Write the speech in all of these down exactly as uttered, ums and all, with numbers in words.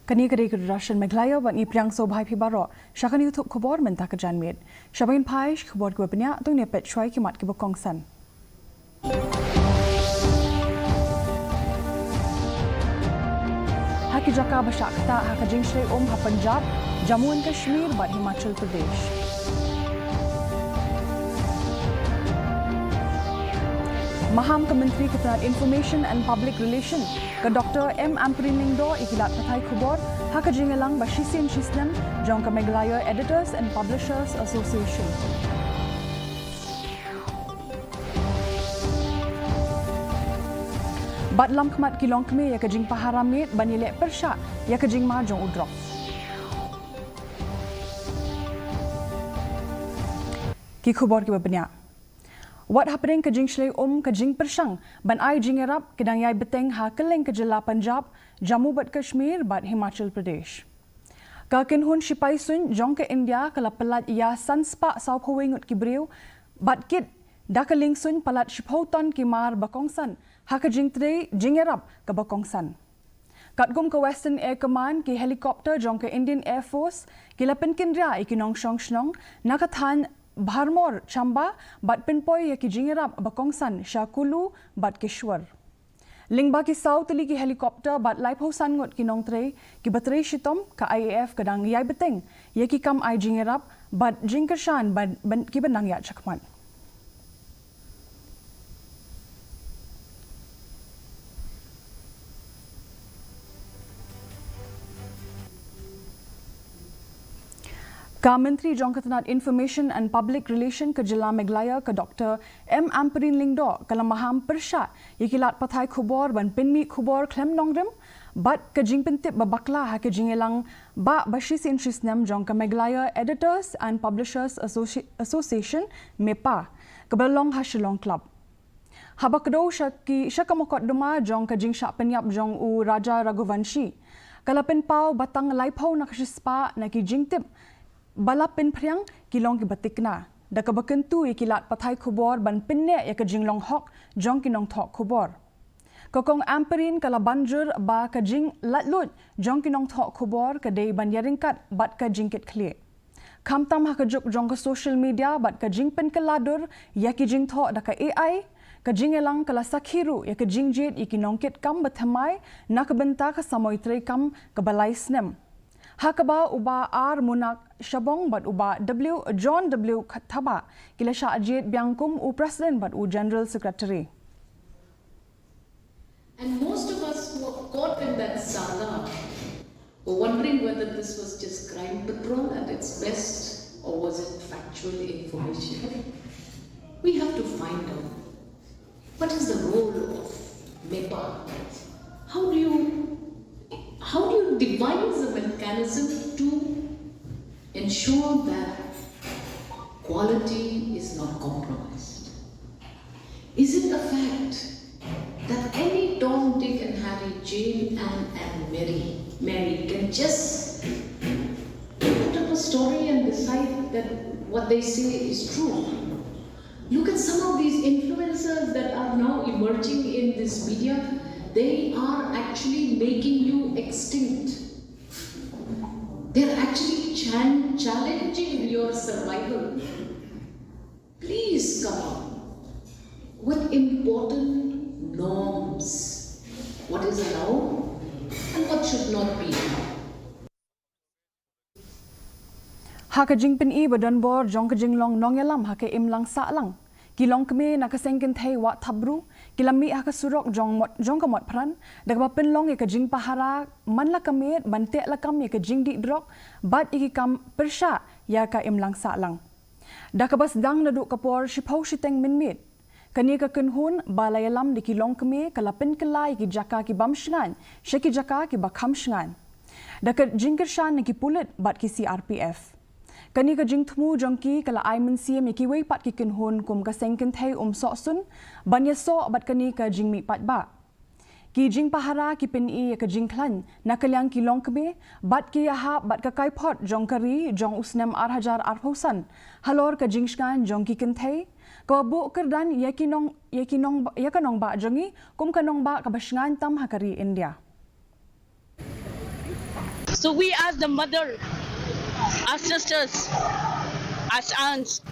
Kane ka dei ka Doordarshan Meghalaya, bad ngi pdiang sngewbha ïa phi baroh sha kane ka YouTube khubor mynta ka janmiet. Sha ban phai sha ki khubor kiba bniah, to ngin ïa peit shuwa ïa ki mat kiba kongsan. Ha ki jaka ba shah ktah ha ka jingshlei um ha Punjab, Jammu and Kashmir bad Himachal Pradesh. Maham ka Myntri ka tnad Information and Public Relation, ka Doctor M Ampareen Lyngdoh, ïa ki lad pathai khubor ha ka jingïalang ba shisien shisnem jong ka Meghalaya Editors and Publishers Association. Bad lam khmat ki longkmie ïa ka jingpahara miet ban ïaleh pyrshah ïa ka jingma jong u drok. Ki khubor kiba bniah. Wat hapdeng ka jingshlei um, ka jingpyrshang ban ai jingïarap ki dang ïai bteng ha kylleng ka jylla Punjab, Jammu bad Kashmir bad Himachal Pradesh. Ka kynhun shipai suiñ jong ka India ka la pyllait ïa san spah sawphew wei ngut ki briew bad kit da ka liengsuiñ palat shiphew ton ki mar ba kongsan ha ka jingtrei jingïarap kaba kongsan. Katkum ka Western Air Command, ki helicopter jong ka Indian Air Force ki la pynkynriah ïa ki nongshong shnong na ka thaiñ Bharmor Chamba bad pynpoi ïa ki jingïarap ba kongsan sha Kullu bad Kishwar. Lyngba ki saw tylli ki helicopter bad laiphew san ngut ki nongtrei kiba trei shitom, ka I A F ka dang ïai bteng ïa ki kam ai jingïarap bad jingkyrshan bad, bad kiba nang ïaid shakhmat. Ka Myntri jong ka tnad Information and Public Relation ka jylla Meghalaya, ka Doctor M Ampareen Lyngdoh, ka la maham pyrshah ïa ki lad pathai khubor ban pynmih khubor khlem nongrim bad ka jingpyntip ba bakla ha ka jingïalang bah ba shisien shisnem jong ka Meghalaya Editors and Publishers Associ-, Association, MEPA, kaba long ha Shillong Club. Haba kdew sha ki, sha ka mokotduma jong ka jingshah pynïap jong u Raja Raghuvanshi, ka la pynpaw ba tang laiphew na ka shispah na ki jingtip ba la pynphriang ki long kiba tikna, da kaba kyntu ïa ki lad pathai khubor ban pynneh ïa ka jinglong hok jong ki nongthoh khubor. Ka Kong Ampareen ka la ban jur ba ka jinglaitluid jong ki nongthoh khubor ka dei ban ïaryngkat bad ka jingkitkhlieh. Khamtam ha ka juk jong ka social media bad ka jingpynkylla dur ïa ki jingthoh da ka A I, ka jingïalang ka la sakhi ruh ïa ka jingjied ïa ki nongkitkam ba thymmai na ka bynta ka samoi treikam kaba lai snem, ha kaba u Bah R Munak Shabong bad u Bah W John W Thabah ki la shah jied biang kum u President bad u General Secretary. And most of us who were caught in that saga were wondering whether this was just crime patrol at its best or was it factual information. We have to find out what is the role of MEPA. How do you, how do you devise a mechanism to ensure that quality is not compromised? Is it a fact that any Tom, Dick, and Harry, Jane, Anne, and Mary, Mary can just put up a story and decide that what they say is true? Look at some of these influencers that are now emerging in this media. They are actually making you extinct. They're actually chan- challenging your survival. Please come up with important norms. What is allowed and what should not be allowed. Ha ka jingpyni ba don bor jong ka jinglong nongïalam ha ka imlang sahlang, ki longkmie na ka seng kynthei Wah Thabru ki la mih ha ka surok jong mot, jong ka Motphran, da kaba pynlong ïa ka jingpahara man la ka miet ban teh lakam ïa ka jingdih drok bad ïa ki kam pyrshah ïa ka imlang sahlang. Da kaba sdang naduh ka por shiphew shiteng mynmiet, kane ka kynhun ba la ïalam da ki longkmie ka la pynkylla ïa ki jaka ki bym shngaiñ sha ki jaka kiba kham shngaiñ, da ka jingkyrshan na ki pulit bad ki C R P F. Kane ka jingthmu jong ki ka la ai mynsiem ïa kiwei pat ki kynhun kum ka seng kynthei Umsohsun ban ïasoh bad kane ka jingmih paidbah. Ki jingpahara ki pyni ïa ka jingkhlaiñ na ka liang ki longkmie bad ki ïahap bad ka kaiphod jong ka ri jong u snem ar hajar arphew san halor ka jingshngaiñ jong ki kynthei, kaba buh kyrdan ïa ki nong, ïa ki nong, ïa ka nongbah jong ngi kum ka nongbah kaba shngaiñ tam ha ka ri India. So we, as the mother, as sisters, as aunts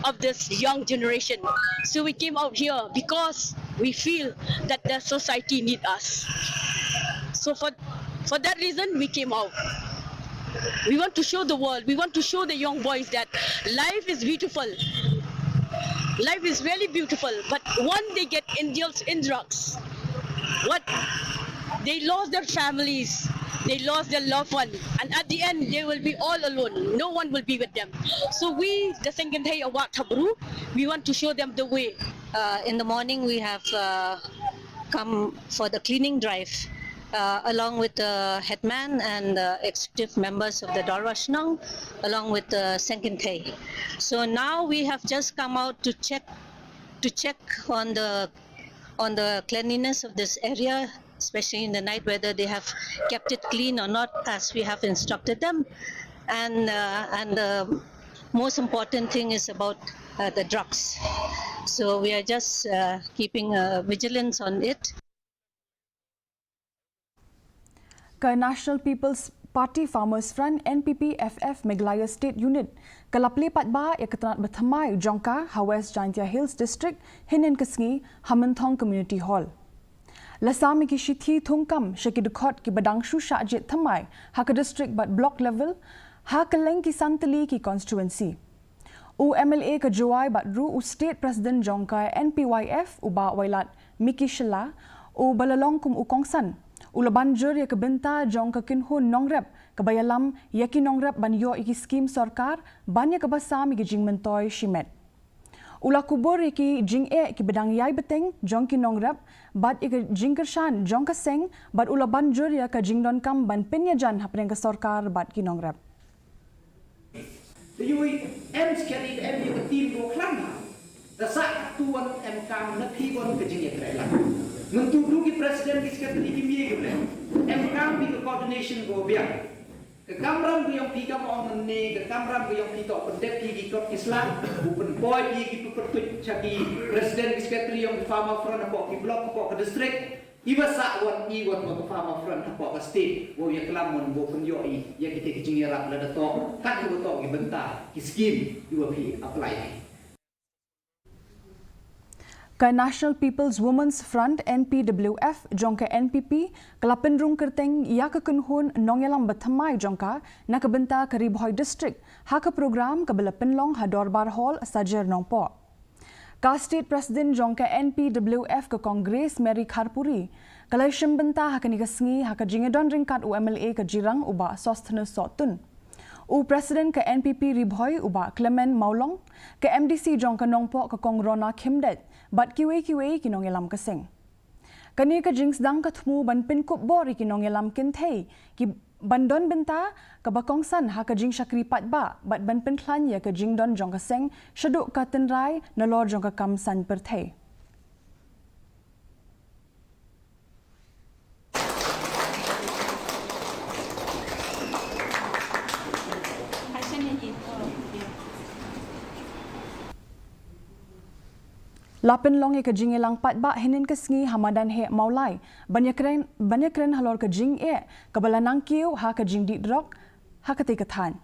of this young generation, so we came out here because we feel that the society need us. So for for that reason, we came out. We want to show the world, we want to show the young boys that life is beautiful. Life is really beautiful, but once they get indulged in drugs, what they lost their families, they lost their loved one, and at the end they will be all alone. No one will be with them. So we, the Seng Kynthei Awak Thabru, we want to show them the way. Uh, in the morning, we have uh, come for the cleaning drive uh, along with the headman and the executive members of the Dorbar Shnong, along with the Seng Kynthei. So now we have just come out to check to check on the on the cleanliness of this area, especially in the night, whether they have kept it clean or not, as we have instructed them. And uh, and the most important thing is about uh, the drugs. So we are just uh, keeping uh, vigilance on it. Ka National People's Party Farmers Front, N P P F F, Meghalaya State Unit ka la plie paidbah ïa ka tnat bathymmai jong ka ha West Jaintia Hills District hynnin ka sngi ha Mynthong Community Hall. La sam ïa ki shithi thungkam sha ki dkhot kiba dang shu shah jied thymmai ha ka district bad block level ha kylleng ki san tylli ki constituency. U M L A ka Jowai bad ruh u State President jong ka N P Y F, u Bah Wailadmiki Shylla, uba la long kum u kongsan, u la ban jur ïa ka bynta jong ka kynhun nongrep kaba ïalam ïa ki nongrep ban ïoh ïa ki skhim sorkar ban ïa kaba sam ïa ki jingmyntoi shimet. U la kubur ïa ki jingeh kiba dang ïai bteng jong ki nongrep bad ïa ka jingkyrshan jong ka seng bad u la ban jur ïa ka jingdonkam ban pynïajan hapdeng ka sorkar bad ki nongrep. Te ïohi em skhem, em ïa ka team ruh khlem ha. Te sah katto wan em kam na phi wan ka jingïatreilang. Mynta ruh ki president, ki secretary, ki M D A, ki blei, em kam phi ka coordination ko biang. Ka kamram ka ïong phi, kam ong mynne, ka kamram ka ïong phi toh pyndep phi ki kot ki sla, u pynpoi phi ki pyrtuit sha ki president, ki secretary ïong ki Farmer Front hapoh ki block, hapoh ka district. Iba sah wan i wan ba ka Farmer Front hapoh ka state, wow ïaklam wan, wow pynïoh i ïa kita ki jingïarap lada toh kat kiba toh ki bynta, ki skhim iwa phi apply hi. Ka National People's Women's Front, N P W F, jong ka N P P ka la pynrung kyrteng ïa ka kynhun nongïalam bathymmai jong ka na ka bynta ka Ri Bhoi District ha ka program kaba la pynlong ha Dorbar Hall, Sajer, Nongpoh. Ka State President jong ka N P W F ka Congress, Mary Kharpuri, ka la shim bynta ha kane ka sngi ha ka jingïadon ryngkat u M L A ka Jirang, u Bah Sosthenes Sohtun, u President ka N P P Ri Bhoi, u Bah Clement Mawlong, ka M D C jong ka Nongpoh, ka Kong Rona Khymdeit, bad kiwei kiwei ki nongïalam ka seng. Kane ka jingsdang ka thmu ban pynkup bor ïa ki nongïalam kynthei ki ban don bynta kaba kongsan ha ka jingshakri paidbah bad ban pynkhlaiñ ïa ka jingdon jong ka seng shaduh ka tynrai nalor jong ka kam saiñ pyrthei. La pynlong ïa ka jingïalang paidbah hynnin ka sngi ha madan heh Mawlai ban ïakren, ban ïakren halor ka jingeh kaba la nang kiew ha ka jingdih drok ha katei ka thaiñ.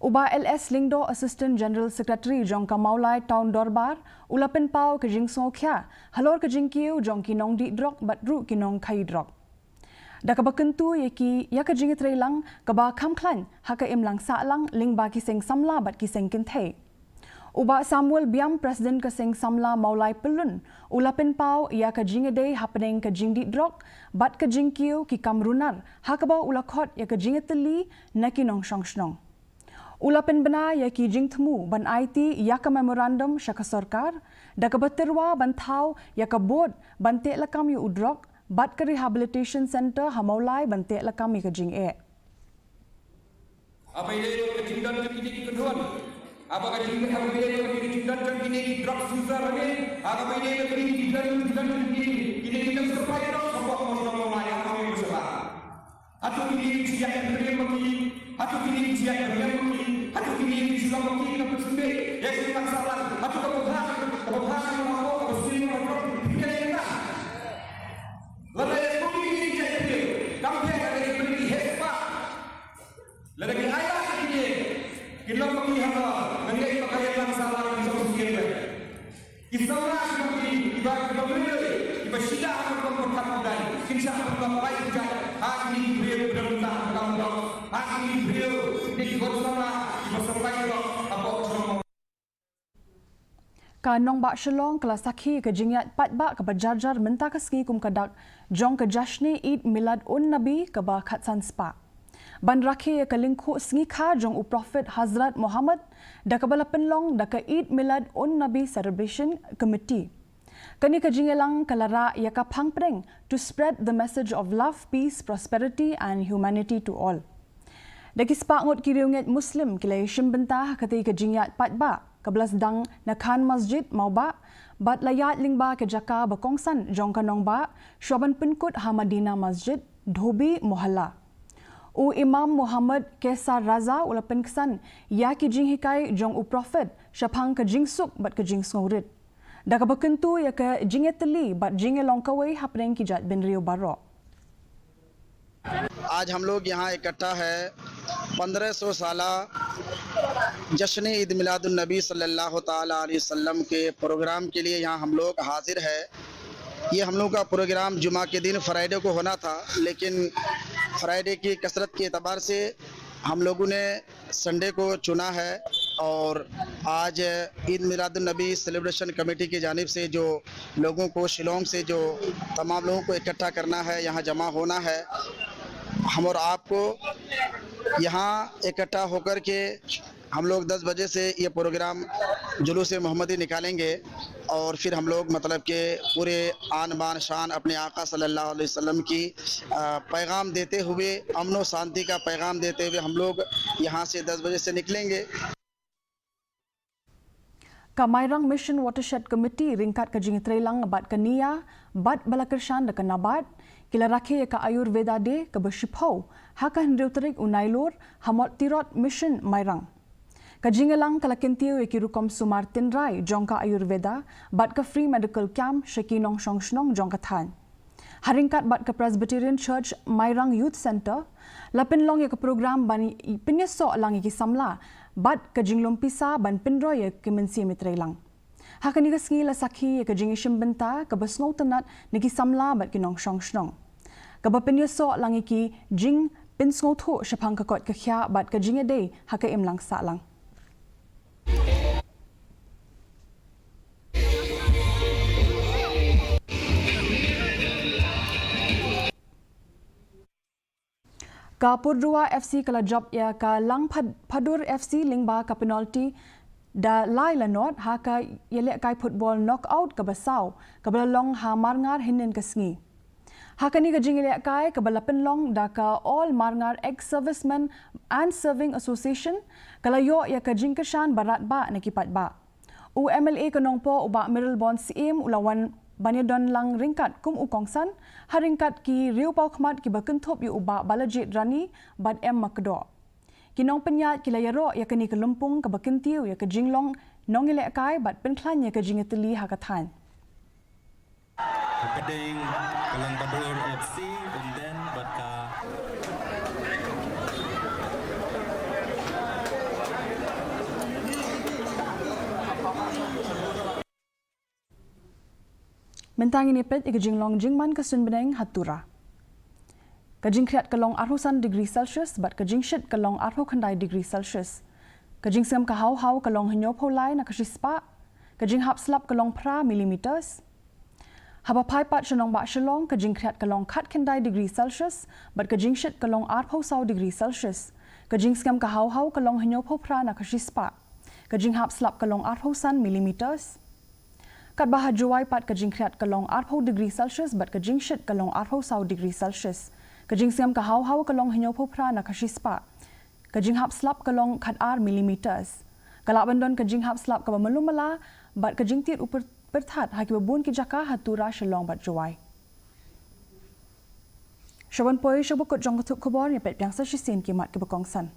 U Bah L S Lyngdoh, Assistant General Secretary jong ka Mawlai Town Dorbar, u la pynpaw ka jingsngewkhia halor ka jingkiew jong ki nongdih drok bad ruh ki nongkhaïi drok. Da kaba kyntu ïa ki ïa ka jingïatreilang kaba kham khlaiñ ha ka imlang sahlang lyngba ki seng samla bad ki seng kynthei. U Bah Samuel Biam, President ka Seng Samla Mawlai Pyllun, u la pynpaw ïa ka jingïadei hapdeng ka jingdih drok bad ka jingkiew ki kam runar, ha kaba u la khot ïa ka jingïatylli na ki nongshong shnong. U la pynbna ïa ki jingthmu ban aiti ïa ka memorandum sha ka sorkar da kaba tyrwa ban thaw ïa ka bud ban teh lakam ïa u drok bad ka rehabilitation centre ha Mawlai ban teh lakam ïa ka jingeh. Haba ïadei bad ka jingdon jong kine ki kynhun, haba ka jing, haba ïadei bad ka jingdon jong kine ki drug user ne, haba ïadei bad kine ki jingdon, jingdon jong kine, kine ki jingdon supply drugs hapoh ka Mawlai, ha Mawlai. Hato kine ki jingïaid bynriem ma ki? Hato kine ki jingïaid bynriem ma ki? Hato kine ki jinglong ma ki na pynshongdie ïa ki imlang sahlang? Hato kaba bha, kaba bha ïa ka, kaba sniew ïa ka, kaba sniew ïa ka? Lada ïa kine ki jingïaid bynriem, kam pher lada ïa kine ki heh spah. Ki long ba ki haba nang ïa ka ïalang sala ki jong ki ïa. Ki samla ki ba ki ba ki ba mele ki ba shida ha ka pyrthat kudai. Kin shah ha ka bai kudai. Ha ki briew briew ta ha ka mrok. Ha ki briew ki kot samla ki ba samla ki ba ha ka jong. Ka nongbah Shillong ka la sakhi ka jingïaid paidbah kaba jarjar mynta ka sngi kum ka dak jong ka Jashne Eid Milad un Nabi kaba khatsan spah. Ban rakhe ïa ka lyngkhuh sngi kha jong u Prophet Hazrat Muhammad da kaba la pynlong da ka Eid Milad un Nabi Celebration Committee. Kane ka jingïalang ka la rah ïa ka phang pdeng to spread the message of love, peace, prosperity and humanity to all. Da ki spah ngut ki riewngeit Muslim ki la ïashim bynta ha katei ka jingïaid paidbah kaba la sdang na Khan Masjid Mawbah bad la ïaid lyngba ka jaka ba kongsan jong ka nongbah shuwa ban pynkut ha Madina Masjid Dhobi Mohalla. U Imam Muhammad Kaisar Raza u la pynksan ïa ki jinghikai jong u Prophet shaphang ka jingsuk bad ka jingsngewrit. Da kaba kyntu ïa ka jingïatylli bad jingïalong kawei hapdeng ki jaitbynriew baroh. आज हम लोग यहाँ इकट्ठा है, पन्द्रह सौ साला जश्न ईद मिलादुन नबी सल्लल्लाहु ताला अलैहि वसल्लम के प्रोग्राम के लिए यहाँ हम लोग हाजिर है। ये हम लोग का प्रोग्राम जुमा के दिन, फ्राइडे को होना था, लेकिन फ्राइडे की कसरत के एतबार से हम लोगों ने संडे को चुना है। और आज ईद मिलादुन नबी सेलिब्रेशन कमेटी की जानिब से जो लोगों को, शिलोंग से जो तमाम लोगों को इकट्ठा करना है, यहाँ जमा होना है, हम और आपको यहाँ इकट्ठा होकर के हम लोग दस बजे से ये प्रोग्राम जुलूस मोहम्मदी निकालेंगे और फिर हम लोग, मतलब कि, पूरे आन बान शान अपने आका सल्लल्लाहु अलैहि वसल्लम की, अ, पैगाम देते हुए, अमन व शांति का पैगाम देते हुए हम लोग यहाँ से दस बजे से निकलेंगे। Ka Mairang Mission Watershed Committee ryngkat ka jingtreilang bad ka NIA bad ba la kyrshan da ka NABARD ki la rakhe ïa ka Ayurveda Day kaba shiphew ha ka hynriew tarik u Nailur ha Mot Tirot Mission Mairang. Ka jingïalang ka la kyntiew ïa ki rukom sumar tynrai jong ka Ayurveda bad ka free medical camp sha ki nongshong shnong jong ka thaiñ. Ha ryngkat bad ka Presbyterian Church Mairang Youth Centre la pynlong ïa ka program ban pynïasoh lang ïa ki samla bad ka jinglum pisa ban pynroi ïa ki mynsiem ïatreilang. Ha kane ka sngi la sakhi ïa ka jingïashim bynta kaba sngewtynnat na ki samla bad ki nongshong shnong, kaba pynïasoh lang ïa ki jingpynsngewthuh shaphang ka koit ka khiah bad ka jingïadei ha ka imlang sahlang. Ka Purdua F C ka la jop ïa ka Langphadur F C lyngba ka penalty da lai la nod ha ka ïalehkai football knockout kaba saw kaba la long ha Marngar hynnin ka sngi. Ha kane ka jingïalehkai kaba la pynlong da ka All Marngar Ex-Servicemen and Serving Association, ka la ïoh ïa ka jingkyrshan ba radbah na ki paidbah. U M L A ka Nongpoh u Bah Mayralborn Syiem u la wan ban ïadon lang ryngkat kum u kongsan ha ryngkat ki riewpawkhmat kiba kynthup ïa u Bah Balajied Rani bad M Makdoh. Ki nongpynïaid ki la ïaroh ïa kane ka lympung kaba kyntiew ïa ka jinglong nongïalehkai bad pynkhlaiñ ïa ka jingïatylli ha ka thaiñ. Hapdeng ka Langphadur F C, Umden bad ka. Mynta ngin ïa peit ïa ka jinglong jingman ka suiñ bneng ha Tura. Ka jingkhriat ka long arphew san degree Celsius bad ka jingshit ka long arphew khyndai degree Celsius. Ka jingsngem ka haw haw ka long hynñiewphew lai na ka shispah. Ka jinghap slap ka long phra millimeters. Haba phai pat sha nongbah Shillong, ka jingkhriat ka long khatkhyndai degree Celsius bad ka jingshit ka long arphew saw degree Celsius. Ka jingsngem ka haw haw ka long hynñiewphew phra na ka shispah. Ka jinghap slap ka long arphew san millimeters. Katba ha Jowai pat ka jingkhriat ka long arphew degree Celsius bad ka jingshit ka long arphew saw degree Celsius. Ka jingsngem ka haw haw ka long hynñiewphew phra na ka shispah. Ka jinghap slap ka long khatar millimeters. Ka lah ban don ka jinghap slap kaba malu mala bad ka jingtied u pyr-, pyrthat ha kiba bun ki jaka ha Tura, Shillong bad Jowai. Sha ban poi sha ba kut jong ka thup khubor, ïa peit biang sa shisien ki mat kiba kongsan.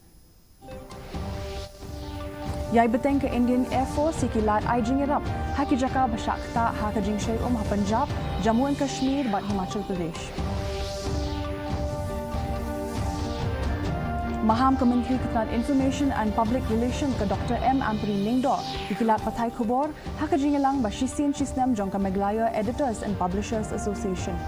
Ïai bteng ka Indian Air Force ïa ki lad ai jingïarap ha ki jaka ba shah ktah ha ka jingshai um ha Punjab, Jammu and Kashmir bad Himachal Pradesh. Maham ka Myntri ka tnad Information and Public Relation ka Dr M Ampareen Lyngdoh, ki kylad pathai khubor ha ka jingïalang ba shisien shisnem jong ka Meghalaya Editors and Publishers Association.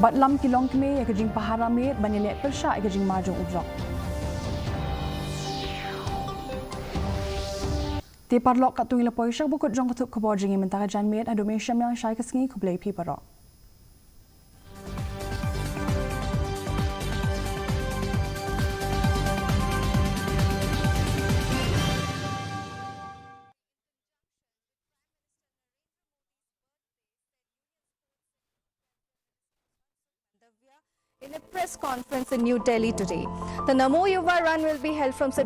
Batlam ki longkmie ïa ka jingpahara miet ban ïaleh pyrshah ïa ka jingma jong u brok. Te paralok, katto ngi la poi sha kaba kut jong ka thup khubor jong ngi mynta ka janmiet. Haduh mynshwa shai ka sngi, khublei phi baroh. In a press conference in New Delhi today, the Namo Yuva Run will be held from September